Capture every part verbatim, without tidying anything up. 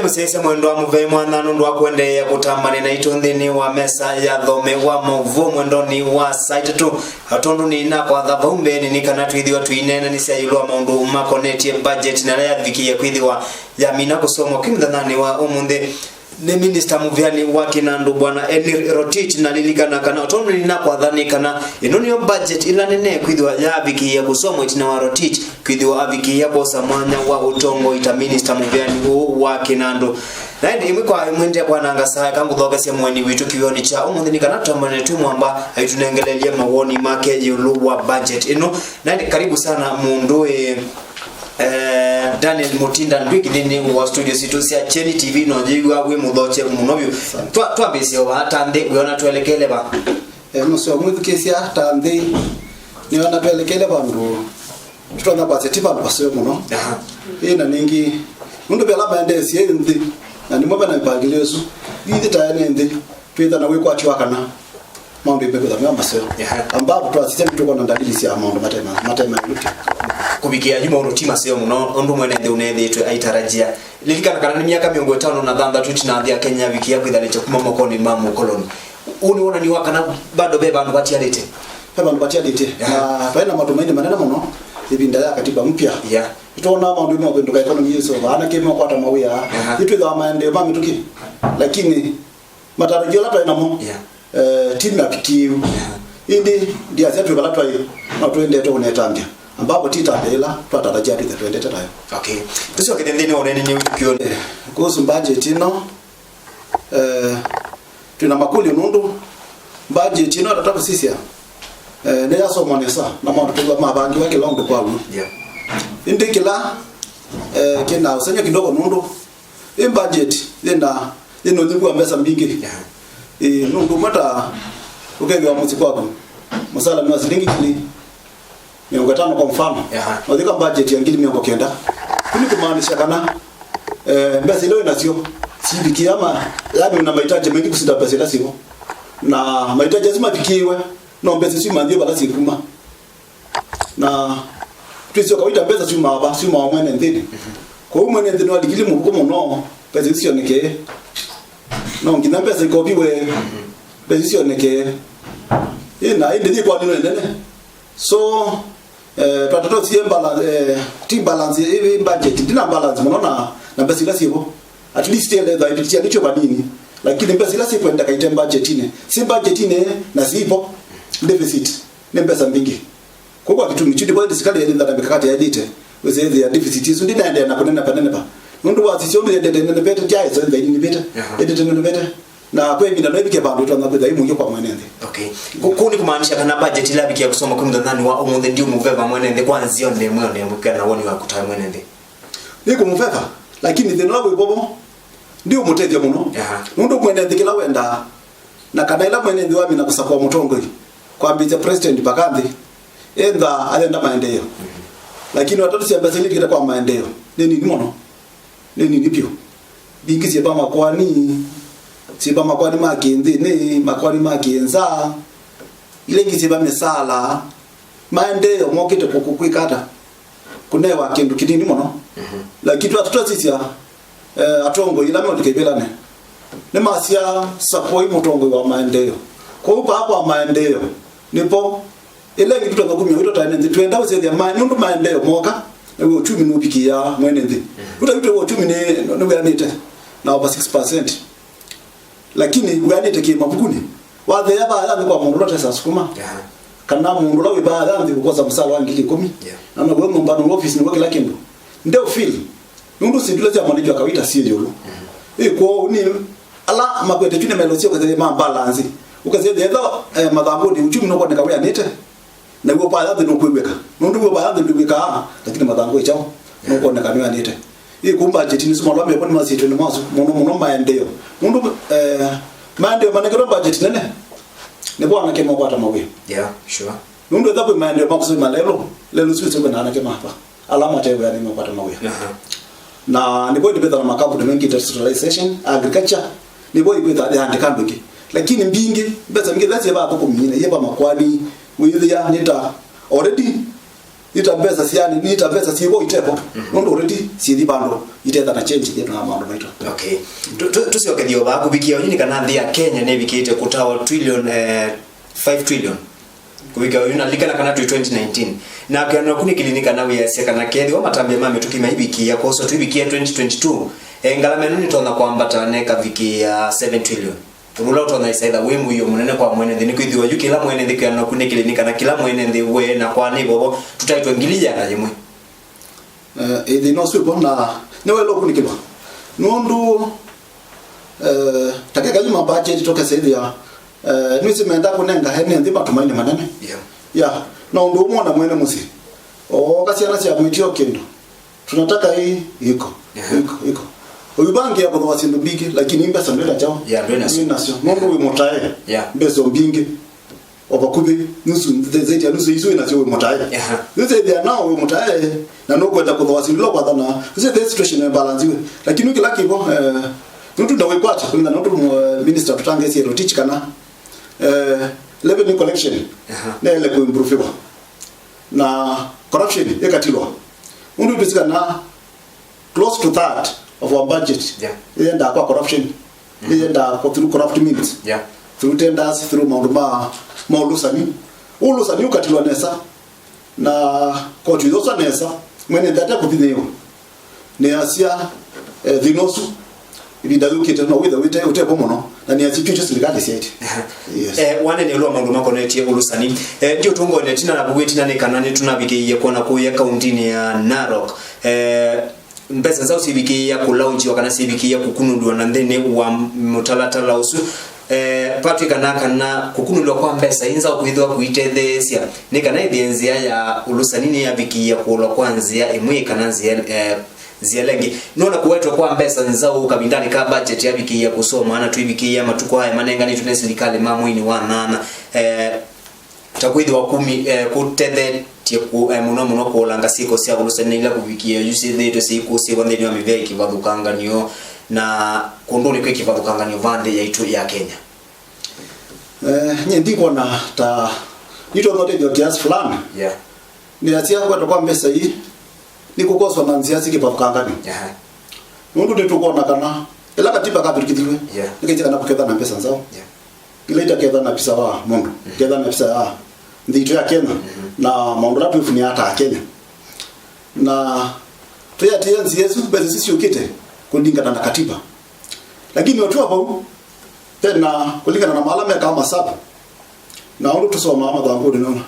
Mũsyaĩĩsya mwendwa, mũvea mwanya nũndũ wa kũendeea kũtambania naitũ nthĩnĩ wa mesa ya thome wa maũvoo mwendonĩ wa saa itatũ. Tondũ nĩnakwatha vau mbeenĩ nĩ kana twĩthĩwa tũineenanĩsya ĩũlũ wa maũndũ makonetye budget na ĩla yavikĩie kwĩthĩwa yamina kũsomwa kwĩ mũthenyanĩ wa ũmũnthĩ nĩ Minista mũvĩanĩ wa kĩnandũ, Bwana Henry Rotich. Na lilikana kana tondũ nĩnakwatha nĩ kana ĩno nĩyo budget ĩla nene kwĩthĩwa yavikĩie kũsomwa ĩtina wa Rotich kwĩthĩwa avikĩĩa kwosa mwanya wa ũtongoi ta minista mũvĩanĩ ũũ wa kĩnandũ. Na ĩndĩ ĩmwe kwa ĩmwe ndekwananga saa eka ngũthokesya mũeni witũ kĩw'ũnĩ kya ũmũnthĩ nĩ kana tũtambane twĩ mwamba aitũnengeleelye mawoni make ĩũlũ wa budget ĩno. Na ĩndĩ karibu sana mũndũ ĩ, eh, Daniel Mutinda Ndwiki nthĩnĩ wa studio sitũ sya Kyeni T V, no yĩw'a wĩ mũthokye mũno vyũ. Twa- twambĩĩsye o vaa ta nthĩ wĩona twelekele va? E, mũseo mwĩthukĩĩsya ta nthĩ nĩona twelekele vandũ tũtonya kwasya ti vandũ vaseo mũno. Aha. Ĩ na ningĩ nũndũ ve ala maendeesye ĩ nthĩ na nĩmo ve na mĩpangĩlyo ĩsu, ithyĩ ta ene nthĩ twĩtha na wĩkwatyo wa kana maũndũ imekwĩtha meo maseo. Aha. Ambapo twasisya nĩtũkwona ndalili sya maũndũ matema- matemaĩlũke. Kũvikĩa yu maũndũ ti maseo mũno ũndũ mwene nthĩ ũneethĩĩtwe aitarajia. Lilikana kana nĩ myaka mĩongo ĩtano na thanthatũ ĩtina nthĩ ya Kenya yavikĩa kwĩthanĩtya kuma mokonĩ ma mũkoloni. Ũũ nĩ wonany'o wa kana bado ve vandũ vatialĩte. Ve vandũ vatialĩte. Yeah. Na vai na matũ maingĩ manene mũno ĩvinda ya katiba mpya. Yeah. Nĩtwonaa maũndũ meũvĩndũka, economy yĩsũva, anake meũkwata mawĩa. Yeah. Nĩtwĩthĩwa maendeeo ma mĩtũkĩ. Lakini matarajio ala twaĩ namo, yeah, eh, ti mavikĩĩu. Yeah. Ĩndĩ ndiasya twĩ vala twaĩ, no tũendete kũnetambya. Ambapo ti ĩtambya yĩla twatarajia twĩthe twendete nayo. Okay. Tũsyoke nthĩnĩ wa ũneenany'a witũ kĩũnĩ. Eh, kuhusu budget ĩno, eh, twĩ na makũlyo nũndũ budget ĩno tata kũsisya, eh, nĩyasomwa nesa na maũndũ twĩthwa mavangiwa kĩla ũndũ kwa w'o. Yeah. Ĩndĩ kĩla, eh, kĩna ũsengy'o kidogo nũndũ ĩ budget yĩna, yĩna ũnyuvu wa mbesa mbingĩ. Yeah. Ĩ, nũndũ ũmwe ta ũkethĩwa mũsyĩ kwaku mũsala nĩ wa silingi ngili mĩongo ĩtano kwa mfano, aha, na ũthika budget ya ngili mĩongo kenda. Kĩu nĩ kũmaanisha kana, eh, mbesa ila wĩ nasyo sivikĩa ma, yani wĩna mahitaji maingĩ kũsinda mbesa ila syĩvo. Na mahitaji asu mavikĩĩwe, no mbesa isu imanthie vala syĩkuma. Na twĩsĩ o kawaida mbesa syumaa va? Syumaa o mwene nthĩnĩ. Mhm. Kwoou mwene nthĩ nĩwalikili mũvuko mũno mbesa isu syonekee. No nginya mbesa ikoviwe, mhm, mbesa isu syonekee. Ĩ, na ĩndĩ yĩ kwanĩlo ĩnene. So, eh, twatatosie balance, eh, ti balance, ĩ, ĩ budget, ndina balance mũno na, na mbesa ila syĩvo. At least ĩletha ĩvĩtia nĩkyo vanini. Lakini mbesa ila sikwendeka ite budgetinĩ, si budgetinĩ na siivo, deficit, nĩ mbesa mbingĩ. Kwa kwa kĩtumi kyu, ndipo ĩndĩ sikalĩ ĩlĩntha na mĩkakati yaĩlĩte, wĩsĩthĩa deficit ĩsu ndĩnaendeea na kũnenepa nenepa. Nũndũ wa sisya ũndũ yendete ĩnenepete, ndyaĩsa ĩndĩ ĩninĩvĩte, aha, ĩndĩ ĩnenepete. Na kwa ĩvinda no ĩvike vandũ ĩtonya kwĩtha ĩ mũio kwa mwene nthĩ. Okay. Kũ- kũu nĩ kũmaanisha kana budget ĩla yavikĩa kũsoma kwĩ mũthenyanĩ wa ũmũnthĩ ndiũmũveva mwene nthĩ kwa nzĩa o na ĩmwe, o na ĩmwe kana woni waku ta mwene nthĩ? Nĩkũmũveva, lakini thĩna ũla wĩ vovo ndiũmũtethya mũno. Aha. Nũndũ mwene nthĩ kĩla wendaa, na kana ĩla mwene nthĩ wamina kũsakũa mũtongoi, kwambĩĩsya president mpaka nthĩ, enthaa ayenda maendeeo. Mhm. Lakini watatũsya mbesa ila ilikĩte kwa maendeeo nĩ nini mũno, nĩ nini vyũ. Mbingĩ syĩva makoani, syĩva makoani ma kĩnthĩnĩ, makoani ma kĩnza, ila ingĩ syĩva mĩsala, maendeeo mokĩte kũ- kũ- kwĩka ata? Kũnewa kĩndũ kĩnini mũno. Mhm. Lakini twa- twasisya, eh, atongoi ila meũlika ivĩlanĩ nĩmasya, "Sakũai mũtongoi wa maendeeo." Kwoou vaa kwa maendeeo nĩvo ĩla ĩngĩ tũtonya kumya wĩtũ taene nthĩ twenda ũsethĩa ma- nũndũ maendeeo moka, nĩw'o uchumi nũvikĩaa mwene nthĩ. Mhm. Ũtavitwe wa uchumi nĩ- nĩwĩanĩte na over six percent. Lakini wĩanĩte kĩ mavukunĩ? Watheea vaa ya nthĩ kwa mũndũ ũla ũtesa sukuma. Yeah. Kana mũndũ ũla wĩ vaa ya nthĩ ũkosa mũsala wa ngili ĩkũmi. Yeah. Na naw'o nyũmba, naw'o ofisi, naw'o kĩla kĩndũ. Ndeũ feel. Nũndũ syĩndũ ila sya mwaniki wa kawaida syĩ ĩũlũ. Mm-hmm. Ĩ kwoou nĩ ala makwete kyu nĩ maelesya ũkethĩa ma balance. Ũkethĩa ethĩwa, eh, mathangũnĩ uchumi nũkwoneka wĩanĩte. Naw'o vaya nthĩ nũkwĩw'ĩka. Nũndũ w'o vaya nthĩ ndwĩw'ĩkaa, lakini mathangũ ĩ kyaũ? Yeah. Nũkwoneka nĩwĩanĩte. Ĩ kũu budget nĩ simo ala mevo nĩmasyĩtwe nĩ masu mũno mũno maendeeo. Nũndũ, eh, maendeeo manengetwe budget nene, nĩvo anake makwata mawĩa. Yeah, sure. Nũndũ ethĩwa kwĩ maendeeo ma kũsoma lelũ, lelũ siwĩsĩ kwĩ na anake mava. Ala mate wĩa nĩmakwata mawĩa. Aha. Na nĩvo ĩndĩ vethĩwa na makambuni maingĩ ta industrialization, agriculture, nĩvo ĩkwĩtha yaandĩka andũ aingĩ. Lakini mbingĩ, mbesa mbingĩ ila syĩva athũkũmi na ieva makoani, wĩthĩa nĩ ta already Nĩ ta mbesa syani, nĩ ta mbesa syĩvo itevo. Mhm. Nũndũ already syĩthi vandũ itetha na change thĩna wa maũndũ maitũ. Okay. Tu- tu- Tũsyokethie o vaa kũvikia ũyu nĩ kana nthĩ ya Kenya nĩvikĩte kũtawa trillion, eh, five trillion. Kũvikia ũyu nalikana kana twĩ twenty nineteen. Na kwĩanana kũu nĩ kĩlini kana wĩasya kana kethĩwa matambya ma mĩtũkĩ maivikĩĩa kwoswa tũivikĩĩa twenty twenty-two, eh, ngalama ĩno nĩtonya kwambata na ĩkavikĩĩa seven trillion. Ũndũ ũla ũtonya ĩsaitha wĩ mũio mũnene kwa mwene nthĩ, nĩkwĩthĩwa yu kĩla mwene nthĩ kwĩanana kũu nĩ kĩlini kana kĩla mwene nthĩ we na kwa nĩ vovo tũtaĩtwe ngili ĩana yĩmwe. Eh, ĩ thĩna ũsu wĩvo na nĩwaĩle ũkunĩkĩlwa. Nũndũ, eh, ta keka yu mabajeti tũkesethĩa, eh, nĩsĩ menda kũnenga ene nthĩ matumaini manene. Yeah. Ya, na ũndũ ũmwe na mwene mũsyĩ. Ooka syana sya mwĩtio kĩndũ. Tunataka hii iko, yeah, iko, iko. Ũyu bangi ya kũthooa syĩndũ mbingĩ, lakini mbesa ndwĩ nasyo. Yeah, ndwĩ nasyo. Ndwĩ nasyo. Nũndũ wĩ mũtae. Yeah. Mbesa mbingĩ. O vakuvĩ nusu, zaidi ya nusu isu wĩ nasyo wĩ mũtae. Aha. Nĩsethĩa nao wĩ mũtae, na nũkwenda kũthooa syĩndũ ila kwathana. Nĩsethĩa situation ĩbalansiwe. Lakini kĩla kĩvo, eh, nũndũ ndawĩkwata, kũlingana nũndũ, eh, minister tũtangaĩsye Rotich kana, eh, revenue collection, aha, nĩyaĩle kũimproviwa. Na corruption ĩkatilwa. Nũndũ twĩsĩ kana close to third of our budget, yeah, ĩendaa kwa corruption. Mm-hmm. Ĩendaa kwa through corrupt means. Yeah. Through tenders, through maũndũ ma, ma ũlũsani. Ũlũsani ũkatilwa nesa, na koti yosa nesa, mwene nthĩ atekũthĩnĩwa. Nĩasya, eh, thĩna ũsu, ĩvinda yũkĩte no wĩthĩwe ũte-, ũtevo mũno, na nĩasya kyũkyo silikalĩ syaĩtye. Yes. Eh, wanene ũlũ wa maũndũ makonetye ũlũsani. Eh, ndiũtũngone tina na vugu tina nĩ kana nĩtũnavikĩie kwona kũya kauntinĩ ya Narok. Eh, mbesa nzaũ sivikĩĩa kũlaunchiwa kana sivikĩĩa kũkunũlw'a na nthĩnĩ wa mũtalatala ũsu. Eh, patwĩkana kana kũkunũlw'a kwa mbesa ii nzaũ kwĩthĩwa kũitetheesya nĩ kana ĩthĩe nzĩa ya ũlũsani nĩyavikĩĩa kũolwa kwa nzĩa ĩmwe kana nzĩa, eh, nzĩa lengi. Nona kũwetwa kwa mbesa nzaũ kavindanĩ ka budget yavikĩĩa kũsoma na tũivikĩĩa matukũ aya manenganĩtwe nĩ silikalĩ ma mweinĩ wa nana. Eh, ta kwĩthĩwa kũmi-, eh, kũtethetye kũ-, eh, mũno mũno kũolanga syĩko sya kũlũsania ila kũvikĩa yu syĩthĩĩtwe syĩkũsĩĩwa nthĩnĩ wa mĩvĩa ya kĩvathũkanganyo na kũndũnĩ kwĩ kĩvathũkanganyo va nthĩ yaitũ ya Kenya. Eh, nyie ndikwona ta nĩtwona ũtethyo kiasi fulani. Yeah. Nĩasya kwetwa kwa mbesa ii nĩ kũkoswa na nzĩa syĩ kĩvathũkanganyo. Yeah. Nũndũ nĩtũkwona kana ĩla katiba kavĩtũkĩthilwe, yeah, nĩkaisye kana kũketha na mbesa nzaũ. Yeah. Ila itaketha na visa wa mũndũ, mm, ketha na visa ya nthĩ itũ ya Kenya, mm-hmm, na maũndũ ala twĩfunĩaa ta Akenya. Na twĩatĩĩa nzĩa ĩsu, mbesa isu syũkĩte kũlingana na katiba. Lakini ũtw'a vau, vena kũlingana na maala mekaa masavu, na ũndũ tũsomaa mathangũnĩ nona.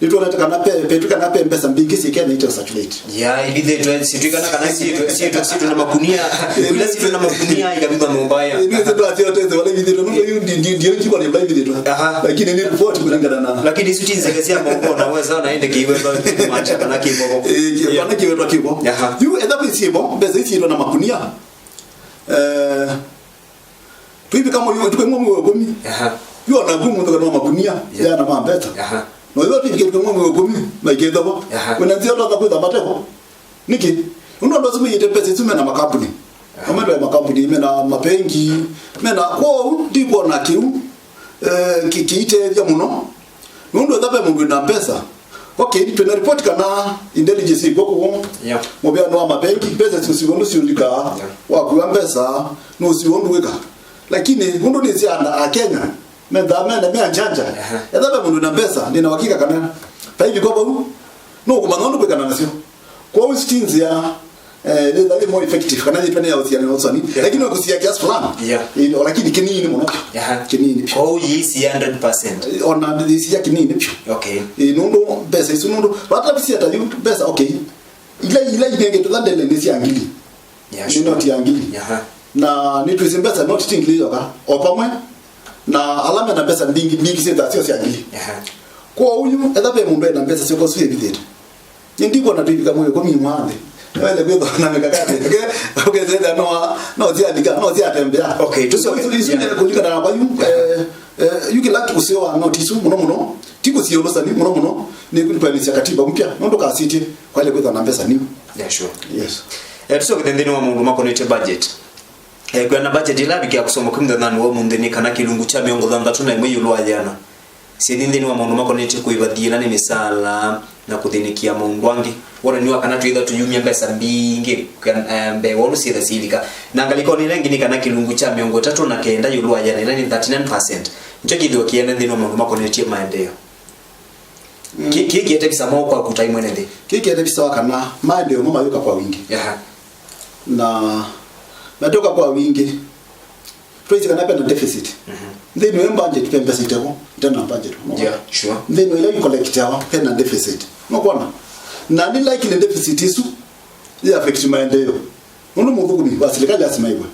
Nĩtwonete kana pe, petũ kana pe mbesa mbingĩ syĩ Kenya ite circulate. Ya, ivithĩtwe, sitwĩkana kana sitwe, sitwe, sitwe na makunia. Ila sitwe na makunia, ikavitha nyũmba ya. Nĩ sitwe atĩ otete wala ivithĩtwe, nũndũ yu ndi, ndi, ndi, ndi, ndi, ndi, ivithĩtwe. Aha. Lakini nĩ report kũlingana na. Lakini isu ti nzeke sya moko, na weza na ende kiwe ba, macha kana kibogo. Eh, kiwe, yeah, kana kiwe twa kibo. Aha. Yu, etha kwĩ sibo, mbesa ici itwe na makunia. Eh, Twĩvika mwei, twĩka mwei wa ĩkũmi. Aha. Yu ona ku mũndũ kana makunia, yeah, ya na mambeta. Aha. No yu twĩvika mwei wa ĩkũmi, maikethwa. Aha. Wena nzĩa ndo kwĩtha matevo. Nĩkĩ? Nũndũ andũ asu maĩte pesa isu mena makambuni. Aha. Amwe mena makambuni, mena mabengi, mena kwoou, ndikwona kĩu, eh, kĩ-, kĩitethya mũno. Nũndũ etha ve mũndũ wĩna mbesa, okay, twĩna report kana intelligence ĩkw'o kũu. Yeah. Mũvĩanĩ wa mabengi, mbesa isu ũsiw'o ũndũ siũlikaa, yeah, wakua mbesa, nũsiw'o ũndũ wĩka. Lakini, nũndũ nĩsĩ ana a Kenya, methaa mene, me anjanja. Aha. Etha ve mũndũ wĩna mbesa, nĩna wakika kana, vaivika vau, nũkũmanya ũndũ kwĩkana nasyo. Kwoou isu ti nzĩa, eh, yĩtha ĩ more effective, kana yĩtwa nĩ ya ũsiana na ũsoni, yeah, lakini no kũsia kiasi fulani. Yeah. Eh, o lakini kĩnini mũno. Aha. Kĩnini pyu. Kwoou yĩsi hundred percent. Eh, ona yĩsia kĩnini pyu. Okay. Eh, nũndũ mbesa isu nũndũ, vata visia ta yu, mbesa, okay. Ila, ila inenge tũthandele nĩ cia ngili. Yeah, nĩ sure. Noti ya ngili. Aha. Na nĩtwĩsĩ mbesa noti ti ngili yoka. O pamwe na ala mena mbesa mbingĩ, mbingĩ syĩ ta syo sya ngili. Aha. Kwoou yu, etha ve mũndũ ena mbesa syoko su ĩvithĩtwe. Nĩ ndikwona twĩvika mwei ĩkũmi mwa nthĩ. Wele kwĩthwa na mikakati. Okay? Ũkethĩa no, no sialika, no siatembea. Okay, tũcoke. Isu, isu, yeah, nĩ kũlingana na kwa yu, eh, eh, yu kĩla ũseo wa noti isu, mũno mũno, ti kũsiũlũsani, mũno mũno, nĩ kũlipanisya katiba mpya, nũndũ kasĩtye, kwaile kwĩthwa na mbesa new. Yeah, sure. Yes. Eh, tũcoke nthĩnĩ wa maũndũ makonetye budget. Eh, kwĩana budget ĩla avikia kũsoma kwĩ mũthenyanĩ wa ũmũnthĩ nĩ kana kĩlungu kya mĩongo thanthatũ na ĩmwe ĩũlũ wa yĩana. syĩthi nthĩnĩ wa maũndũ makonetye kũĩva thiĩna nĩ mĩsaala na kũthĩnĩkĩa maũndũ angĩ. Wonany'o wa kana twĩthwa tũyumya mbesa mbingĩ, eh, mbee wa ũndũ syĩtha syĩlika. Na ngalĩkonĩ ĩla ĩngĩ nĩ kana kĩlungu kya mĩongo ĩtatũ na kenda ĩũlũ wa ĩana, ĩla nĩ thirty-nine percent, nĩkyo kĩthĩwa kĩene nthĩnĩ wa maũndũ makonetye maendeeo. Mm. Kĩ- kĩĩ kĩete visa mwaũ kwaku ta mwene nthĩ? Kĩĩ kĩete visa wa kana maendeeo mo mayũka kwa wingĩ. Aha. Na matũka kwa wingĩ, twaisye kana pena deficit. Mhm. Nthĩnĩ wa budget pe mbesa itevo, itena budget. Yeah, sure. Nthĩnĩ wa ila ikolekteawa pena deficit. Nũkwona? Na nĩ likely deficit isu i affect maendeeo. Nũndũ mũthũkũmi wa silikalĩ lasima aiwe.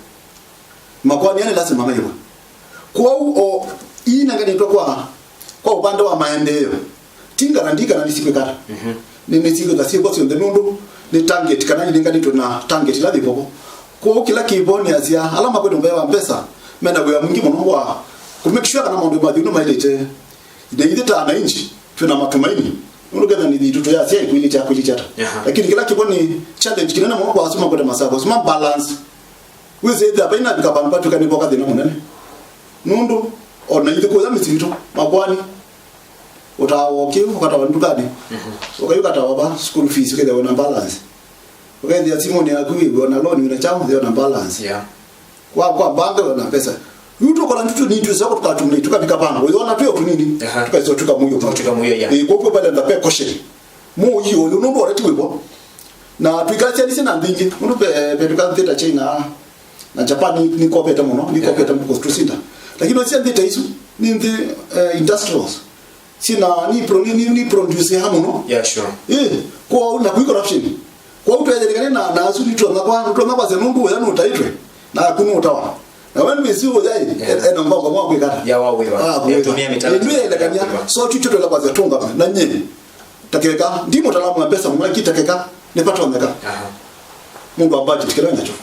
Makoani nĩ lasima maiwe. Kwoou o ii inenganĩtwe kwa, kwa ũvande wa maendeeo, ti guarantee kana nĩsikwĩka ata. Mhm. Nĩ, nĩsikwĩka syĩkwa syonthe nũndũ nĩ target kana inenganĩtwe na target ila yĩvo vo. Kwoou kĩla kĩvo nĩ asya ala makwete mũvea wa mbesa mena wĩa mwingĩ mũno wa kũ make sure kana maũndũ mathiũ nĩmaĩlĩte. Na ithyĩ ta wananchi twĩ na matumaini nũndũ ketha nĩ thitũ tũyasya ĩkwĩlĩte akwĩlĩte ata. Aha. Lakini kĩla kĩvo nĩ challenge kĩnene mũno kwa asu makwete masako, asu ma balance. Wĩsĩthĩa vaina vika vandũ vatw'ĩka nĩvo kathĩna mũnene. Nũndũ o na ithyĩ kũya mĩsyĩ itũ, makoani, ũtawa ũkĩ, ũkatawa ndukanĩ, mhm, ũkai ũkatawa va school fees, ũkethĩa wĩna balance. Ũkethĩa simũnĩ yaku wĩw'e, o na loan wĩna kyaũ, wĩthĩa wĩna balance. Yeah. Kwa, kwa mbanga wĩna mbesa. Yu tũkona ndutu nini twĩsa tũkatumĩla, tũkavika vandũ, ũyona twĩ o tũnini, aha, tũkaiswa tũkamũio. Tũkamũio, yeah. Ĩĩ, kwoguo pale nda pe caution. Mũio ũyũ nũndũ already wĩvo. Na twĩkasyanisye na nthĩ ingĩ. Nũndũ ve, ve twĩka nthĩ ta China na Japan nĩ, nĩkopete mũno, nĩkopete mũno kũsitũsinda. Lakini ũsya nthĩ ta isu, nĩ nthĩ, eh, industrials. Sina, nĩ pro-, nĩ, nĩ, nĩ produce ya mũno. Yeah, sure. Eh, kwa na kwi corruption. Kwa ũtwetherekane na, na asu nĩ tuona kwa, tuona kwa nũndũ ũya nũtaitwe. Na aku nũtawa. Na we nĩwĩsĩ ũya ĩ, yeah, e-, ena mbango mwa kwĩkata. Ya wa wĩva. Ah, ya kwĩka. Tumia mitandao. Ĩndĩ elekania, ya kwĩva. So twitũ twela kwasya tũngama, na nyie. Takeka, ndi mũtaalamu wa mbesa mũno, lakini takeka, nĩvatonyeka. Aha. Mũndũ wa budget kĩla nakyo.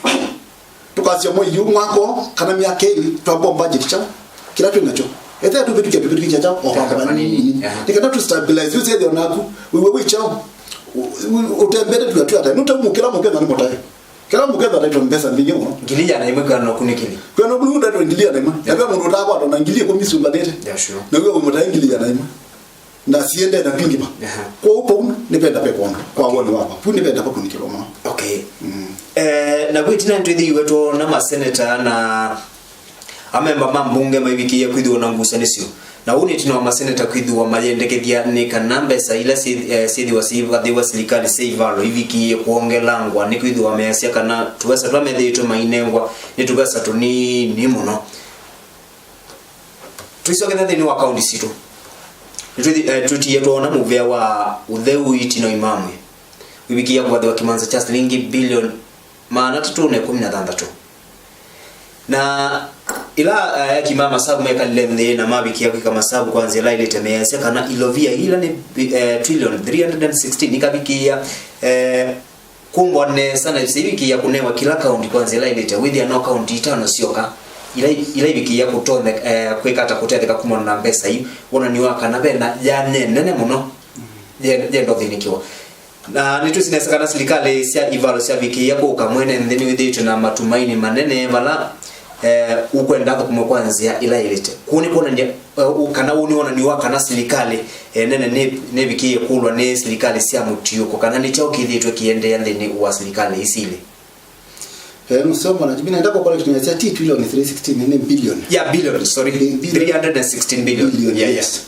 Tũkasya mwei ũyũ, mwaka ũũ, kana myaka ĩlĩ, twambwa budget kyaũ, kĩla twĩ nakyo. Ethĩa tũvĩtũkĩa, tũvĩtũkĩa kyaũ, o vambo vanini. Aha. Nĩ kana tũ stabilize, wĩsethĩa naku, wĩw'e wĩ kyaũ, ũ-, ũ-, ũtembete tuatwata, nũtaumũkĩla mũkethwa nĩ mũtae. Kĩla mũkethwa ndaitwa mbesa mbingĩ mũno. Ngili ĩana ĩmwe kwĩana ũkunĩkĩli. Kwĩana ũkunĩkĩli ndaitwa ngili ĩana ĩmwe. Yeah. Ethĩa mũndũ ũtakwatwa na ngili ĩkũmi syũmbanĩte. Yeah, sure. Na wĩw'a wĩ mũtae ngili ĩana ĩmwe. Na siendee na kwingĩva. Aha. Kwoou vau nĩvenda ve kwondũ, kwa woni wakwa. Vau nĩvenda vakunĩkĩlwa mũno. Okay. Mm. Eh, na kwĩ ĩtina nĩtwĩthĩiwe twoona maseneta na amemba ma mbunge maivikĩie kwĩthĩwa na ngusanĩsyo. Na ũu nĩ ĩtina wa maseneta kwĩthĩwa mayendekethya nĩ kana mbesa ila syĩ-, eh, syĩthĩwa syĩvathĩwa silikalĩ sya ivalo ivikĩie kwongelangwa, nĩkwĩthĩwa measya kana tũvesa tũla methĩĩtwe mainengwa nĩ tũvesa tũnini mũno. Tũisokethya nthĩnĩ wa kaunti sitũ. Nĩtwĩthi-, eh, tũtiie twoona mũvea wa ũtheu itina imamwe. Wĩvikĩĩa kũvathĩwa kĩmanza kya silingi bilioni maana atatũ na ĩkũmi na thanthatũ. Na ĩla, eh, eki ma masavu mekalile nthĩ na mavikĩa kwĩka masavu kwa nzĩa ĩla ĩlĩte, measya kana ilovia ila nĩ, eh, trillion three hundred and sixteen ikavikĩĩa, eh, kũmbwa nesa na syaĩvikĩĩa kũnewa kĩla kaunti kwa nzĩa ĩla ĩlĩte, wĩthĩa no kaunti itano syoka ila, ila ivikĩĩa kũtonye-, eh, kwĩka ata kũtetheka kumana na mbesa ii, wonany'o wa kana vena yanya nene mũno ye-, yenda ũthĩnĩkĩwa. Na nĩtwĩsĩ nesa kana silikalĩ sya ivalo syavikĩĩa kũka, mwene nthĩ nĩwĩthĩĩtwe na matumaini manene vala, eh, ũkwenda athũkũmwe kwa nzĩa ĩla ĩlĩte. Kũu nĩ kwonany'a Eh, ũ-, kana ũũ nĩ wonany'o wa kana silikalĩ, eh, nene nĩ, nĩvikĩie kũlwa nĩ silikalĩ sya mũtiũko, kana nĩ kyaũ kĩthĩĩtwe kĩendeea nthĩnĩ wa silikalĩ isi ilĩ? Eh, nũseo mwana, mimi naenda kwa correct, nĩasya ti trillion three sixteen, nĩ billion. Yeah, billion, sorry. Bi-, billion. Three hundred and sixteen billion. Billion, yeah, yeah. Yes.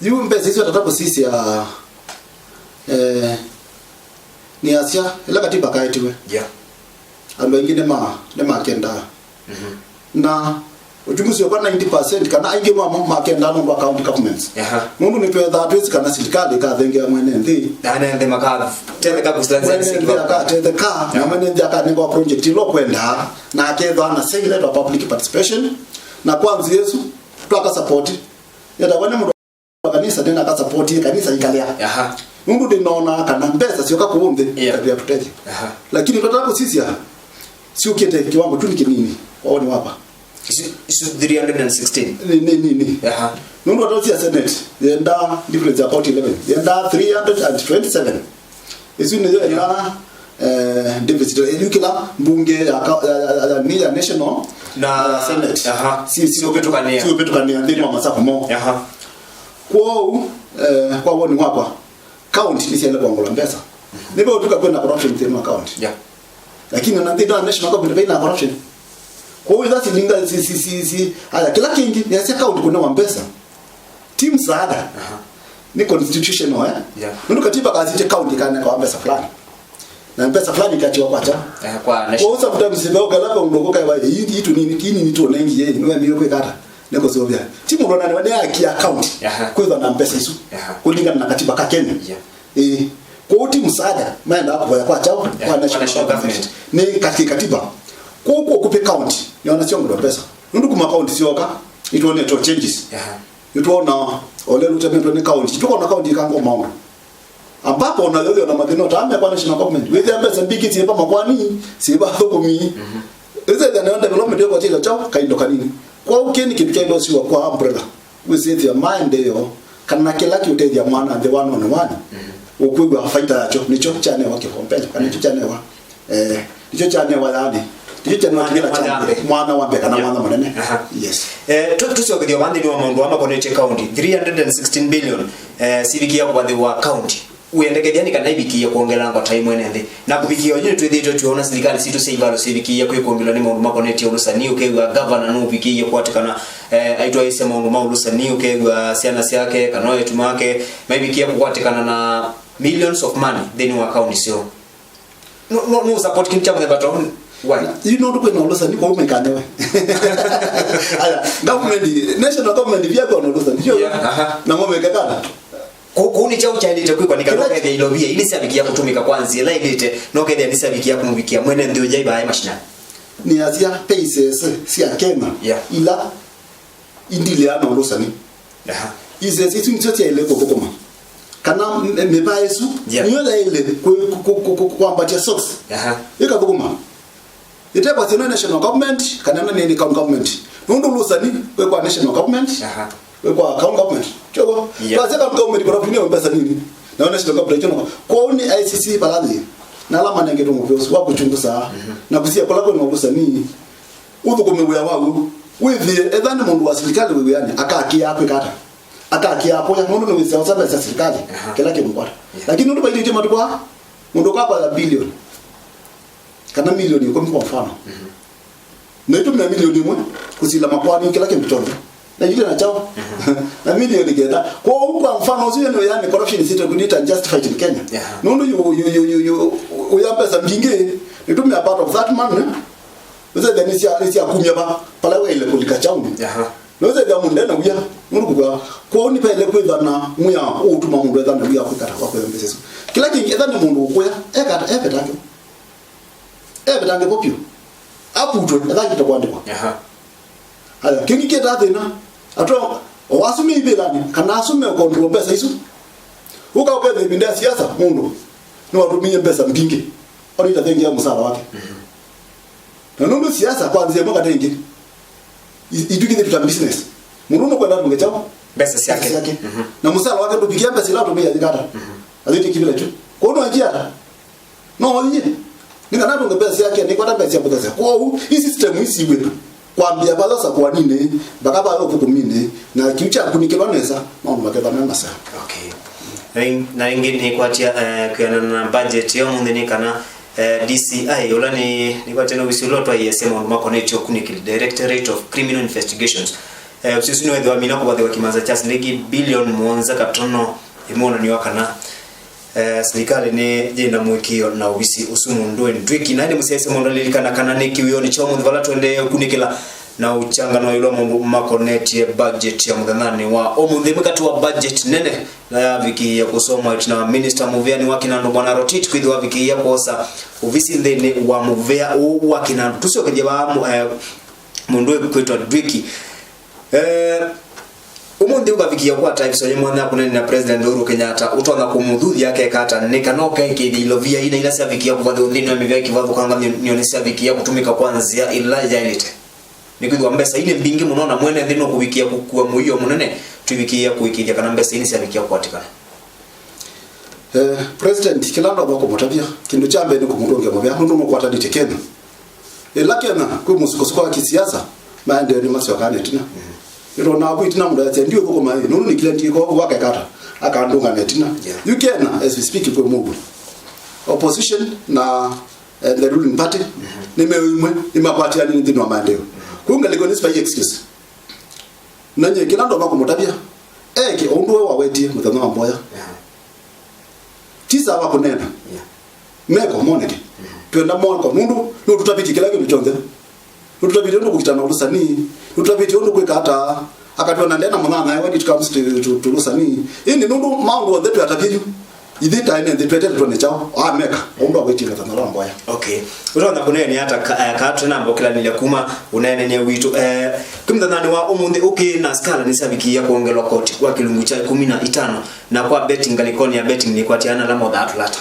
Yu mbesa isu atata kũsisya, eh, nĩasya, ĩla katiba kaetiwe. Yeah. Andũ aingĩ nĩma-, nĩmakendaa. Mhm. Na uchunguzi wa ninety percent kana aingĩ mamo makendaa nũndũ wa county governments. Aha. Nũndũ nĩtwethaa twĩsĩ kana silikalĩ ĩkathengea mwene nthĩ. Na ene nthĩ makatetheka kũsila. Mwene nthĩ akatetheka, na mwene nthĩ akanengwa project ĩla ũkwendaa, na akethwa na say letter of public participation, na kwa nzĩa ĩsu, twaka support. Yetawa nĩ mũndũ wa kanisa nena ka support ye kanisa ikalea. Aha. Nũndũ ndĩnona kana mbesa syoka kũũ nthĩ, yeah, ikatwĩa tũtethyo. Aha. Lakini twataka kũsisya, syũkĩte kiwango tu nĩ kĩnini, kwa woni wakwa. Isu, isu three hundred and sixteen? Nĩ, nĩ, nĩ, nĩ. Aha. Nũndũ atosya Senate, yenda difference about eleven. Yenda three hundred and twenty-seven. Isu nĩyo ĩla, eh, deficit ĩyu kĩla mbunge ya ka-, ya, ya, ya, ya, nĩ ya national na, na ya Senate. Aha. Si, si, siũvĩtũkanĩa. Siũvĩtũkanĩa nthĩnĩ wa masavu moo. Aha. Kwoou, eh, kwa woni wakwa, county nĩsyaĩle kwongolwa mbesa. Nĩveũtw'ĩka kwĩna corruption nthĩnĩ wa county. Yeah. Lakini ona nthĩnĩ wa national government vaina corruption. Kwoou itha silinga si, si, si, si, aya, kĩla kĩngĩ, nĩasya county kũnewa mbesa. Ti msaada. Aha. Nĩ constitutional, eh? Yeah. Nũndũ katiba kasĩtye county ĩkanengawa mbesa fulani. Na mbesa fulani ikatiwa kwa kyaũ? Eh, kwa national. Kwoou sometimes ve ũkela kwa ũndũ ũkũkaĩwa, "Ii, ii tũnini, kinini tũnengie, nĩwemie kwĩka ata?" Nĩkũsũvĩa. Ti mũndũ nani, nĩ haki ya county. Aha. Kwĩthwa na mbesa isu. Aha. Kũlingana na katiba ka Kenya. Yeah. Ĩĩ. Kwoou ti msaada, maendaa kũvoya kwa kyaũ? Yeah, kwa national government. Nĩ kati katiba. Kwoou kwa ũkupĩ county, nĩona syongolwa mbesa. Nũndũ kuma county syoka, nĩtwonetwe changes. Aha. Nĩtwona o lelũ ũtemetwe nĩ county. Tũkona county ĩkangwa maũndũ. Ambapo ona yoyo na mathĩna ũtaame kwa national government. Wĩthĩa mbesa mbingĩ syĩva makwani, syĩva athũkũmi. Mhm. Ĩsethĩa nayo development yokwa kĩla kyaũ, kaindo kanini. Kwoou kĩĩ nĩ kĩndũ kyaĩlwe siwa kwa umbrella. Wĩsĩthĩa maendeeo, kana kĩla kĩũtethya mwana nthĩ wa nonĩ wani. Mhm. Ũkwĩw'a faida yakyo, nĩkyo kyanewa kĩkombele, kana nĩkyo kyanewa Eh, nĩkyo kyanewa yani. Nĩkyo kyanewa kĩvĩla kya mbee. Mwana wa mbee kana mwana mũnene. Aha. Yes. Eh, tu- tũsyokethya vaa nthĩnĩ wa maũndũ aa makonetye county, three hundred and sixteen billion, eh, sivikie kũvathĩwa county. Wĩendekethya nĩ kana ivikie kwongelangwa ta imwene nthĩ. Na kũvikia oyu nĩtwĩthĩĩtwe twĩona silikalĩ sitũ sya ivalo sivikie kwĩkũmbĩlwa nĩ maũndũ makonetye ũlũsani, ũkew'a gavana nũvikĩie kũatĩkana, eh, aitwaĩĩsya maũndũ ma ũlũsani, ũkew'a syana syake kana eĩtu make maivikie kũkwatĩkana na millions of money nthĩnĩ wa county syoo. No, no, no support kĩndũ kya mũthemba ta ũũ. Why? Yu nũndũ kwĩna ũlũsani, kwoou maikanewe. Aya, government, national government via kwĩna ũlũsani, sio? Yeah, aha. Na ngome kakana. Kũu, kũu nĩ kyaũ kyaĩlĩte kwĩkwa nĩ kana ũkethĩa ilovia ili syavikia kũtũmĩka kwa nzĩa ĩla ĩlĩte, na ũkethĩa nĩsyavikia kũmũvikia mwene nthĩ ũya ĩvae mashinani? Nĩasya pieces sya Kenya, yeah, ila indilea na ũlũsani. Aha. Pieces isu nĩsyo syaĩle kũthũkũma. Kana m- mĩvaa ĩsu, yeah, nĩyo yaĩle kwĩ- kũ- kũ- kũ- kũ- kwambatya socks. Aha. Ĩkathũkũma. Ĩtekwa syĩna national government, kana ĩna nĩ county government. Nũndũ ũlũsani wĩ kwa national government, aha, wĩ kwa county government. Kyogo, yeah, kwa county government kwa kunia mbesa nini? Na national government kyogo. Kwa uni I C C balani. Na alama nenge tungu vyosu wa kuchunguza. Mhm. Na kusia kula kwa ũlũsani. Ũthũkũme wĩa waku. Wĩthĩe, etha nĩ mũndũ wa silikalĩ wĩ wĩanĩ, akakĩaa kwĩka ata? Akakĩaa kũya, nũndũ nĩwĩsĩa ũsavesya silikalĩ, aha, kĩla kĩmũkwata. Yeah. Lakini nũndũ vailĩtye matukũ aa, mũndũ ũkakwata bilioni, kana milioni ĩkũmi kwa mfano. Mhm. Na ĩtũmĩa milioni ĩmwe kũsila makwani kĩla kĩndũ kyonthe. Na yĩlĩ na kyaũ? Mhm. Na milioni kenda. Kwoou kwa mfano, ũsu nĩ wĩanĩ corruption is it unjustified in Kenya? Yeah. Nũndũ yu, yu, yu, yu, yu, ũya mbesa mbingĩ, ĩtũmĩa part of that money, Nũsethĩa nĩsya- nĩsyakumya va vala waĩle kũlika kyaũnĩ. Aha. Nũsethĩa mũndũ ena wia, nũndũ kũkw'a. Kwoou nĩvaĩle kwĩthwa na mwĩao ũũtuma mũndũ ethwa na wia wa kwĩkata wa kũya mbesa isu. Kĩla kĩngĩ, etha nĩ mũndũ ũkũya, ekata, evetangĩwa. Evetangĩwa vyũ. Aputwe, ethangĩte kũandĩkwa. Aha. Aya, kĩngĩ kĩtaa thĩna, atwa, o asu me ivĩlanĩ, kana asu me ũkondũa mbesa isu. Ũka ũkethĩa ĩvinda ya siasa, mũndũ nĩwatũmĩie mbesa mbingĩ. Ona ita thengia mũsala wake. Mhm. Na nũndũ siasa kwa nzĩa ĩmwe kana ĩngĩ, i- itw'ĩkĩthĩtw'e ta business. Mũndũ nũkwenda atũnge kyaũ? Mbesa syake. Mbesa syake. Mhm. Na mũsala wake ndũvikia mbesa ila atũmĩie athikata. Mhm. Athĩtye kĩvĩla kyu. Kwoou no anjia ata? No oie. Nĩ kana atũnge mbesa syake, nĩkwata mbesa sya kũthesya. Kwoou, i system isi wĩna. Kwambĩa vala sakwaninĩ, mpaka vala ũthũkũminĩ, na kĩu kyakunĩkĩlwa nesa, maũndũ makethwa me maseo. Okay. Na ĩng- na ĩngĩ nĩkwatya, eh, kwĩanana na budget ya ũmũnthĩ nĩ kana, eh, D C I, ũla nĩ, nĩkwatya nĩ ovisi ũla ũtwaĩĩasya maũndũ makonetye ũkunĩkĩli, Directorate of Criminal Investigations. Eh, ovisi ũsu nĩwethĩwa mina kũvathĩwa kĩmanza kya silingi bilioni mũonza katono ĩmwe, wonany'o wa kana, eh, silikalĩ nĩ yĩna mũĩkĩĩo na ovisi ũsu mũndũĩ Ndwĩki. Na ĩndĩ mũsyaĩĩsya mũndũ alilikana kana nĩ kĩwĩonĩ kya ũmũnthĩ vala tũendee ũkunĩkĩla na ũkyanganwa ĩũlũ wa maũndũ makonetye budget ya mũthenyanĩ wa ũmũnthĩ. Ĩmwe katĩ wa budget nene na yavikĩĩa kũsomwa ĩtina wa minista mũvĩanĩ wa kĩnandũ Bwana Rotich kwĩthĩwa avikĩĩa kwosa ovisi nthĩnĩ wa mũvĩa ũũ wa kĩnandũ. Tũsyokethye vaa mũ- eh, mũndũ ũkwĩtwa Ndwĩki. Eh, ũmũnthĩ ũkavikĩĩa kwata ĩvisyo yĩ mwanya kũneena na President Uhuru Kenyatta, ũtonya kũmũthuthya akeka ata nĩ kana ũkaĩkĩĩthya ilovia ina ila syavikĩĩa kũvathĩwa nthĩnĩ wa mĩvĩa kĩvathũkangany'o nĩone syavikĩĩa kũtũmĩka kwa nzĩa ĩla yaĩlĩte? Nĩkwĩthĩwa mbesa ii nĩ mbingĩ mũno, na mwene nthĩ nũkũvikĩĩa kũkua mũio mũnene tũivikĩĩa kũĩkĩĩthya kana mbesa ii nĩsyavikĩa kũatĩkana. Eh, President, kĩla ndonya kũmũtavya, kĩndũ kya mbee nĩ kũmũtũngĩa mũvea, nũndũ nũkwatanĩtye Kenya. Ĩla Kenya kwĩ mũsukosuko wa kĩsiasa, maendeeo nĩmasyokaa na ĩtina. Mhm. Nĩtwonaa ku ĩtina mũndũ asya, "Ndiũthũkũma ĩ, nũndũ nĩkĩla ndiko wakekata, akandũngana ĩtina." Yeah. Yu Kenya, as we speak, kwĩ mũuo. Opposition na, eh, the ruling party, mm-hmm, nĩ meo imwe, nĩmakwatianĩe nthĩnĩ wa maendeeo. Mm-hmm. Kũu ngalĩko nĩ spy excuse. Na nyie kĩla ndoma kũmũtavya, eke o ũndũ we wawetie mũthenya wa mboya. Yeah. Ti sawa kũneena. Yeah. Meko moneke. Mm-hmm. Twenda moko, nũndũ nũtũtavĩtye kĩla kĩndũ kyonthe. Nũtũtavĩtye ũndũ kũkita na ũlũsani, nũtũtavĩtye ũndũ kwĩka ata, akatwona ndena mũnyanyae when it comes to, to, to ũlũsani. Ĩndĩ nũndũ maũndũ onthe twĩatavye yu, ithyĩ ta ene nthĩ tweteletwe nĩ kyaũ, ameka, ũndũ awĩtie na thana wa mboya. Okay. Ũtonya kũneenea ata ka-, eh, kaa tũnamba ũkĩlanĩlya kuma ũneenany'a witũ? Eh, kĩmũthanyanĩ wa ũmũnthĩ ũkĩ na skala nĩsyavikĩĩa kwongelwa koti kwa kĩlungu kya ĩkũmi na itano, na kwa betting, ngalĩkonĩ ya betting nĩkwatiana ala mothaa tũlata.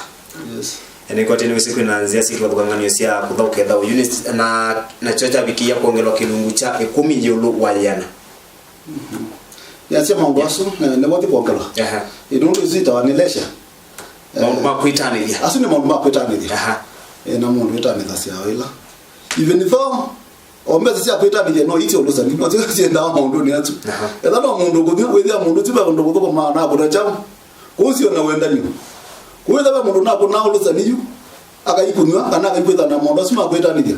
Yes. Ene koti nĩwĩsĩ kwĩna nzĩa syĩ kĩvathũkang'anio sya kũthaũka ĩthaũ units, na nakyo kyavikĩĩa kwongelwa kĩlungu kya ĩkũmi ĩũlũ wa yĩana. Mhm. Yasya maũndũ asu, eh, nĩmo ti kwongelwa. Aha. Ĩ, nũndũ isu itawa nĩ leisure. Maũndũ ma kwĩtanĩthya. Asu nĩ maũndũ ma kwĩtanĩthya. Aha. Eh, na mũndũ wĩtanĩthasya o ĩla. Even though o mbesa sya kwĩtanĩthya no iti ũlũsani, no syo siendaa maũndũnĩ asu. Aha. Etha no mũndũ ũkũthi, wĩthĩa mũndũ ũsu ve ũndũ kũthũkũma na kũta kyaũ. Kũu sio na wendanio. Kũu etha ve mũndũ nakũna ũlũsani yu, akaikũnywa, kana akaikwĩtha na maũndũ asu ma kwĩtanĩthya.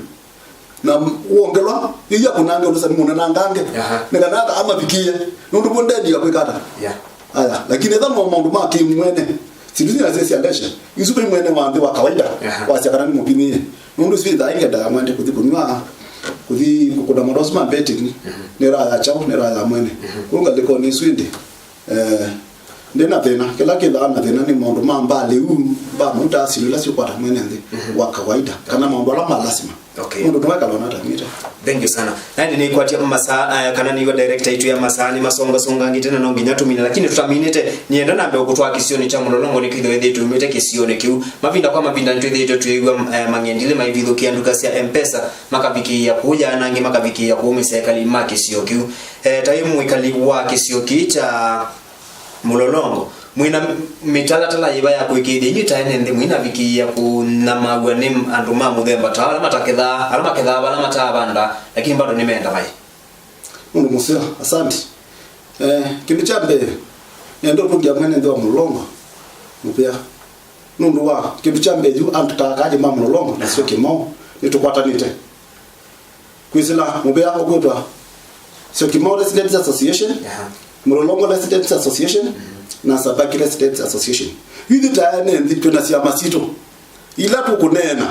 Na wongelwa, ĩia kũnange ũlũsani mũnenangange. Aha. Nĩ kana ata amavikĩe. Nũndũ vo ndeni ya kwĩka ata? Yeah. Aya, lakini etha no maũndũ ma kĩmwene. Sindu isu nasya sya leisure. Isu ve mwene wa nthĩ wa kawaida. Aha. Wasya kana nĩ mũvinyĩe. Nũndũ isu ithaa ingendaa mwende kũthi kũnywa, kũthi kũkũna maũndũ asu ma betting. Mhm. Nĩ raha ya kyaũ, nĩ raha ya mwene. Mhm. Kũu ngalĩkonĩ isu ĩndĩ. Eh, ndĩ na thĩna. Kĩla kĩthaa na thĩna nĩ maũndũ ma mbalĩ u, mba mauta asili ila siũkwata mwene nthĩ, mhm, wa kawaida, kana maũndũ ala ma lasima. Okay. Mũndũ nĩwekalwa na atamĩte. Thank you sana. Na ĩndĩ nĩkwatya masaa, eh, kana nĩw'a director itũ ya masaa nĩ masongasongangĩte na no nginya tũmine, lakini tũtaminĩte, nĩenda nambe ũkũtwaa kĩsionĩ kya Mũlolongo nĩ kwĩthĩwa ĩthĩĩtwe umĩte kĩsionĩ kĩu. Mavinda kwa mavinda nĩtwĩthĩĩtwe twĩw'a, eh, mang'endilĩ maivithũkĩa nduka sya M-Pesa, makavikĩĩa kũya na angĩ makavikĩĩa kũũmĩsya ekali ma kĩsio kĩu. Eh, ta wĩ mwĩkali wa kĩsio kĩĩ kya Mũlolongo, mwĩ na mĩtalatala yĩva ya kũĩkĩĩthya inyw'ĩ ta ene nthĩ mwĩnavikĩĩa kũnyamaaw'a nĩ andũ ma mũthemba ta ala matakethaa, ala makethaa vala matavanda, lakini bado nĩmenda vaĩ? Mũndũ mũseo, asante. Eh, kĩndũ kya mbee, nenda ũtũngĩa mwene nthĩ wa Mũlolongo mũvea. Nũndũ wa kĩndũ kya mbee yu andũ ta aka angĩ ma Mũlolongo na Syokimau nĩtũkwatanĩte. Kwĩsĩla mũvea ũkwĩtwa Syokimau Residents Association, aha, Mũlolongo Residents Association, mhm, na Sabaki Residents Association. Ithyĩ ta ene nthĩ twĩ na syama sitũ ila tũkũneena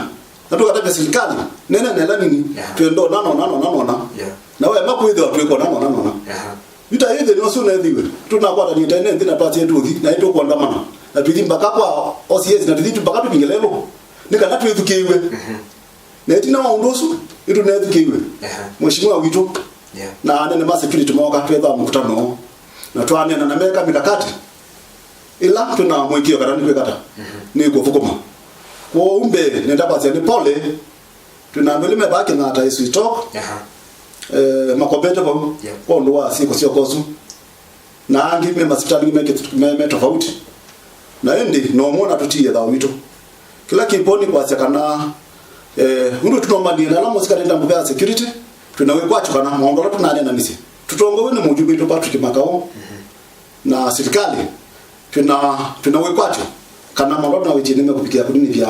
na tũkatavya silikalĩ, neena na ĩla nini, aha, twenda ũna na ũna na ũna na ũna. Yeah. Na wema kwĩthĩwa twĩka ũna na ũna na ũna. Aha. Yu ta ĩthĩ nĩo syo neethĩiwe tũnakwatanĩte ene nthĩ na twasye tũthi na ĩtũkwandamana na tũithi mpaka kwa O C S na tũthi mpaka tũvingĩle ĩlũ nĩ kana twĩthukĩĩw'e. Mhm. Na ĩtina wa ũndũ ũsu, nĩtũneethukĩiwe. Aha. Mheshimiwa witũ, yeah, na anene ma security mooka twethaa mũkutano ũũ. Na twaneena na meka mikakati ĩla twĩ na mũĩkĩĩo kana nĩkwĩkata, mhm, nĩ kũthũkũma. Kwoou mbee, nenda kwasya nĩ pole, twĩ na andũ elĩ me vaa Kĩnyatta as we talk, aha, eh, makombete vau, yeah, kwa ũndũ wa syĩko syoka ũsu. Na angĩ me masivitalĩ me, me, me tofauti. Na ĩndĩ no mona tũtiie thayũ witũ. Kĩla kĩvo nĩ kwasya kana, eh, ũndũ tũnomanie na ala mosikalĩ nda mũvea security, twĩ na wĩkwatyo kana maũndũ ala tũnaneenanĩsye tũtongoew'e nĩ mũjumbe witũ Patrick Makau, mhm, na silikalĩ, twĩ na, twĩ na wĩkwatyo kana maũndũ ala tũnawĩtie nĩmekũvikĩa kũninĩthya,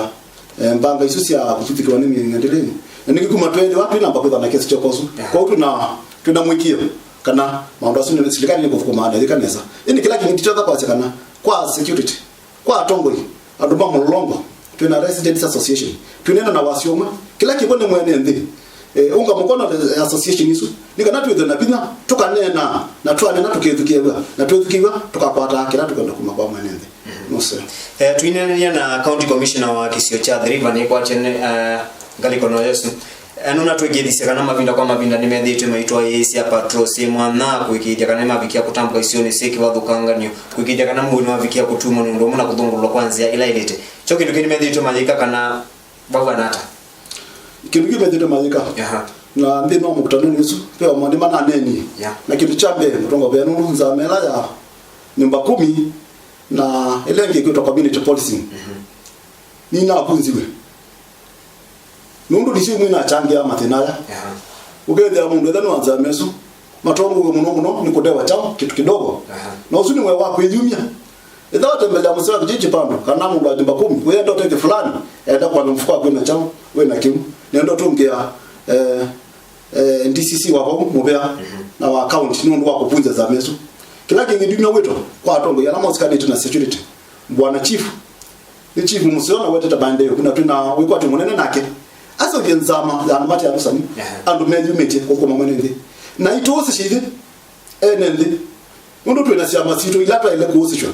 eh, mbanga isu sya kũvithũkĩwa nĩ mĩng'endilĩnĩ. Na nĩkĩ kuma tweethĩwa twĩnamba kwĩthwa na kesi kyoka ũsu. Yeah. Kwoou twĩ na, twĩ na mũĩkĩĩo kana maũndũ asu nĩ silikalĩ nĩkũthũkũmaa na yĩka nesa. Ĩndĩ kĩla kĩngĩ tũtonya kwasya kana kwa security, kwa atongoi, andũ ma Mũlolongo, twĩ na Residents Association, twĩneena na wasyo ũmwe. Kĩla kĩvo nĩ mwene nthĩ, eh, unga mkono the association isu, nĩ kana twĩthwe na vinya, tũkaneena, na twaneena tũkethukĩĩw'a, na twethukĩĩw'a tũkakwata kĩla tũkwenda kuma kwa mwene nthĩ. Nũseo. Eh, twineenania na County Commissioner wa kĩsio kya Athi River nĩkwatya nĩ, eh, ngalĩko no Yesu. Eh, nũna twĩkĩĩthisye kana mavinda kwa mavinda nĩmethĩĩtwe maitwaĩĩsya patrol syĩ mwanya kũĩkĩĩthya kana nĩmavikĩa kũtambũka isionĩ syĩ kĩvathũkanganyo, kũĩkĩĩthya kana mũuo nĩwavikĩa kũtumwa nĩ ũndũ ũmwe na kũthũngũlwa kwa nzĩa ĩla ĩlĩte. Kyo kĩndũ kĩĩ nĩmethĩĩtwe mayĩka kana vau vana ata? Kĩndũ kĩu methĩĩtwe mayĩka. Aha. Na nthĩnĩ wa mũkutanonĩ ũsu, ve amwe nĩmananeenie. Yeah. Na kĩndũ kya mbee, mũtongoea nũndũ nzama ĩla ya nyũmba kũmi na ĩla ĩngĩ ĩkwĩtwa community policing. Mhm. Nĩnavunziwe. Nũndũ nĩsyo imwe inachangĩaa mathĩna aya. Aha. Ũkethĩa mũndũ ethwa nĩ wa nzama ĩsu, Matongoew'e mũno mũno nĩ kũtewa kyaũ kĩndũ kĩdogo. Aha. Na ũsu nĩ wĩa wa kwĩyumya. Ĩtha watembelea mũsee wa vijiji vandũ, kana mũndũ wa nyũmba kũmi, wĩenda ũtethyo fulani, enda kũana mũfuko waku wĩna kyaũ, wĩna kĩu. Nenda ũtũngĩa, eh, eh, D C C wa vau mũvea, mhm, na wa county, nĩ ũndũ wa kũvunja nzama ĩsu. Kĩla kĩngĩ ndiumya wĩto kwa atongoi ala maũsikanĩte na security. Bwana Chief, nĩ chief mũseo na wetete maendeeo, na twĩ na wĩkwatyo mũnene nake. Aseũvye nzama ya andũ mate athusani, aha, andũ meyumĩtye kũkũma mwene nthĩ. Na itũũsĩsye ithyĩ ene nthĩ, nũndũ twĩ na syama sitũ ila twaĩle kũũsĩsw'a.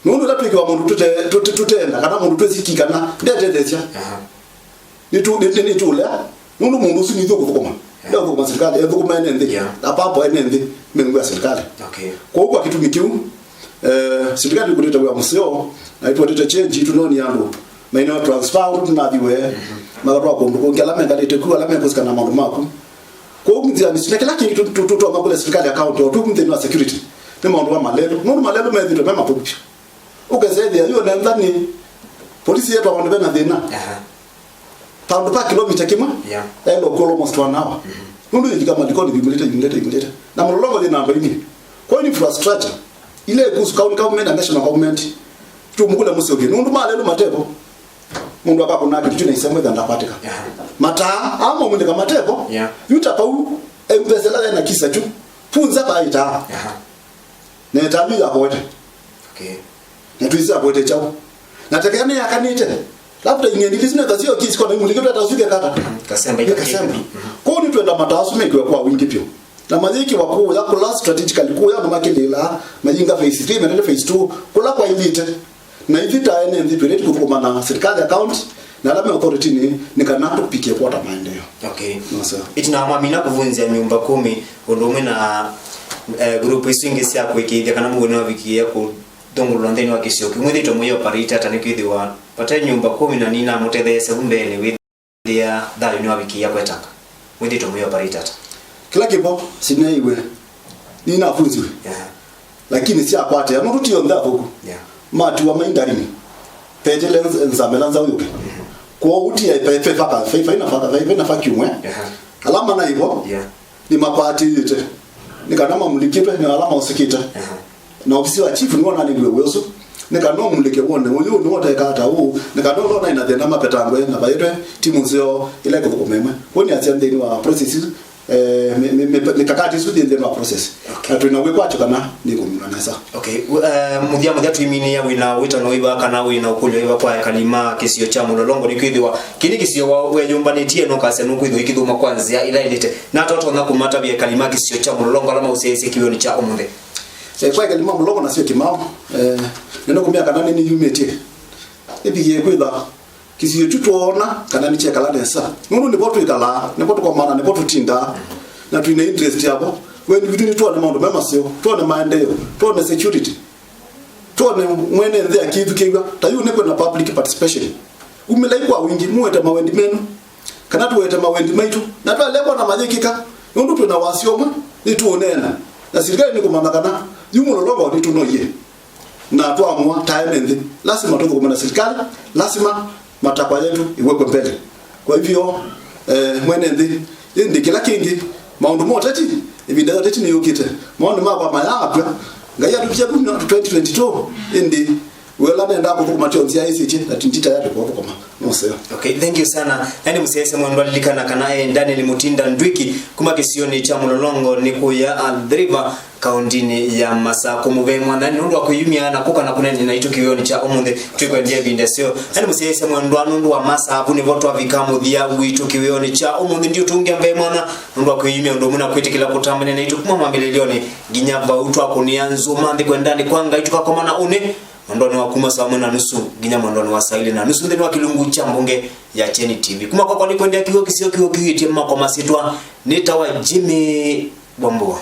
Nũndũ ĩla twĩkĩwa mũndũ tũte-, tũte-, tũtenda, kana mũndũ twĩsikĩ kana ndetetheesya, aha, nĩtũ-, nĩ-, nĩ-, nĩtũũlea, nũndũ mũndũ ũsu nĩthu ũkũthũkũma. Yeah. Ndeũthũkũma silikalĩ, ethũkũma ene nthĩ. Yeah. Na papa ene nthĩ, mengu ya silikalĩ. Okay. Kwoou kwa kĩtumi kĩu, eh, silikalĩ ĩkũlĩte wĩa mũseo, na ĩtũetete change, ĩtũnonie andũ maineo transfer, ũndũ tũnathiwe, mhm, makatwa kũndũ kũngĩ, ala mengalĩte ku, ala mekũsika na maũndũ maku. Kwoou nzĩa nĩ sina kĩla kĩngĩ tũ-, tũ-, tũtoma kũle silikalĩ account, o tũ nthĩnĩ wa security, nĩ maũndũ ma malelũ. Nũndũ malelũ methĩtwe me mathũku vyũ. Ũkesethĩa, yu nentha nĩ polisi yetwa vandũ vena thĩna. Aha. Vandũ va kilomita kĩmwe, yeah, yaĩle ũkũla almost one hour. Mhm. Nũndũ yĩlika malikoni vimulĩte, vimulĩte, vimulĩte. Na Mlolongo yĩna andũ aingĩ. Kwa hiyo infrastructure, ile ĩkuhusu county government na national government, tũmũkũle mũsĩ ũngĩ. Nũndũ malelũ matevo, mũndũ akakũna kĩtu kyu na isemwe thanda kwatĩka. Yeah. Mataa, ama ũmulĩka matevo, yeah, yuta pau, M-Pesa ĩla yena kisa kyu, punza pa itaa. Yeah. Na ĩtaa yu yakoete. Okay. Na twĩsĩ akwete kyaũ. Na tekea nĩyakanĩte. Labda ing'endilisi nĩ kasio kisi kona imulike tata suke kata. Kasemba ika kasemba. Kũu nĩtwenda mataa asu mekĩwe kwa wingĩ vyũ. Na mayĩkĩwa kũya kũla strategically kũya na makĩlĩla mayinga phase three, mendete phase two, kũla kwailĩte. Na ithyĩ ta ene nthĩ twĩlĩte kũthũkũma na serikali account, na ala me authority-nĩ, nĩ kana tũpikie kwota maendeeo. Okay. No, sir. Ĩtina wa mamina kũvunzya nyũmba kũmi, ũndũ ũmwe na, eh, group isu ingĩ sya kũĩkĩĩthya kana mũuo nĩwavikie kũthũngũlũlwa nthĩnĩ wa kĩsio kĩu, mwĩthĩtwe mũi operate ata? Nĩkwĩthĩwa vate nyũmba kũmi na nĩnamũtetheesya vu mbeenĩ wĩthĩa thayũ nĩwavikĩĩa kwetanga. Mwĩthĩtwe mũi operate ata? Kĩla kĩvo sineiwe, nĩnafunziwe. Yeah. Lakini syakwatĩa, nũndũ ti onthe athũku. Yeah. Matiwa maindarini. Petele nz-, nzamela nzaũyũke. Mhm. Kwoou ti pe-, pe-, faka, fe-, faina faka, fe-, faina faka kiumwe. Yeah. Ala manaivo, yeah, nĩmakwatĩĩte. Nĩ kana mamũlikĩtwe, nĩ ala maũsĩkĩte. Yeah. Na ofisi wa chief nĩwonanĩlwe wĩa ũsu. Nĩ kana ũmũlĩke wone, ũyũ nĩwoteka ata ũũ. Nĩ kana ũla ũnaĩ na thĩna mapetangwe na vaĩtwe timu nzeo ĩla ĩkũthũkũma ĩmwe. Kwoou nĩasya nthĩnĩ wa process isu, eh, mi-, mi-, mi-, mikakati isu yĩ nthĩnĩ wa process. Okay. Na twĩ na wĩkwatyo kana nĩkũminwa nesa. Okay. W-, eh, mũthya mũthya tũiminĩa, wĩ na wĩtano wĩva kana wĩ na ũkũlyo wĩva kwa ekali ma kĩsio kya Mũlolongo? Nĩkwĩthĩwa kĩĩ nĩ kĩsio wa-, weyũmbanĩtie, na ũkasya nũkwĩthĩwa ikĩthũma kwa nzĩa ĩla ĩlĩte. Na atotonya kũmatavya ekali ma kĩsio kya Mũlolongo ala maũsyaĩĩsye kĩwĩonĩ kya ũmũnthĩ. Eh, kwa ekali ma Mũlolongo nasyo kĩmao, eh, nĩnũkũmĩa kana nĩnĩyumĩtye. Ĩvikie kwĩtha kĩsio kyu twoona kana nĩkyekala nesa. Nũndũ nĩvo twĩkalaa, nĩvo tũkomana, nĩvo tũtindaa, na twĩna interest yavo. Wendi witũ nĩ twone maũndũ me maseo, twone maendeeo, twone security, twone mwene nthĩ akĩthukĩĩw'a. Ta yu nĩ kwĩna public participation. Umĩlai kwa wingĩ, mũwete mawendi menyu, kana tũwete mawendi maitũ, na twalea kwona mayĩkĩka, nũndũ twĩna wasyo ũmwe, nĩtũũneena, na silikalĩ nĩkũmanya kana yu Mũlolongo nĩtũnoie. Na twaamua ta ene nthĩ, lasima tũthũkũme na silikalĩ, lasima matakwa yetu iwekwe mbele. Kwa hivyo, eh, mwene nthĩ, ĩndĩ kĩla kĩngĩ, maũndũ ma ũteti, ĩvinda ya ũteti nĩyũkĩte. Maoni makwa mayaakw'a, Ngai atũkie kuma twenty twenty-two, ĩndĩ wĩla nenda kũthũkũma tyo nzĩa ĩsĩtye, na tindi tayari kũthũkũma. Nũseo. Okay, thank you sana. Na nĩ mũsyaĩĩsya mwendwa, lilikana kana e Daniel Mutinda Ndwiki kuma kĩsionĩ kya Mũlolongo nĩ kũya Athi River, kaũndĩnĩ ya Masakũ. Mũvea mwathani nũndũ wa kwĩyumya na kũka na kũneenany'a naitũ kĩwĩonĩ kya ũmũnthĩ. Twĩkwendea ĩvinda ĩseo. Na nĩ mũsyaĩĩsya mwendwa, nũndũ wa masaa, vu nĩvo twavika mũthya witũ kĩwĩonĩ kya ũmũnthĩ. Ndiũtũngĩa Ngai mwana nũndũ wa kwĩyumya ũndũ ũmwe na kwĩtĩkĩla kũtambania naitũ kuma mwambĩlĩlyonĩ nginya vau twakũnĩa nzũma nthĩ kwendanĩ kwa Ngai, tũkakoma na ũnĩ mwendonĩ wa kuma saa ũmwe na nusu nginya mwendonĩ wa saa ilĩ na nusu nthĩnĩ wa kĩlungu kya mbunge ya Kyeni T V. Kuma kwakwa nĩ kwendea kĩw'ũ kĩseo kĩw'ũ kĩw'ĩtye makwa masyĩtwa nĩtawa Jimmy Wambua.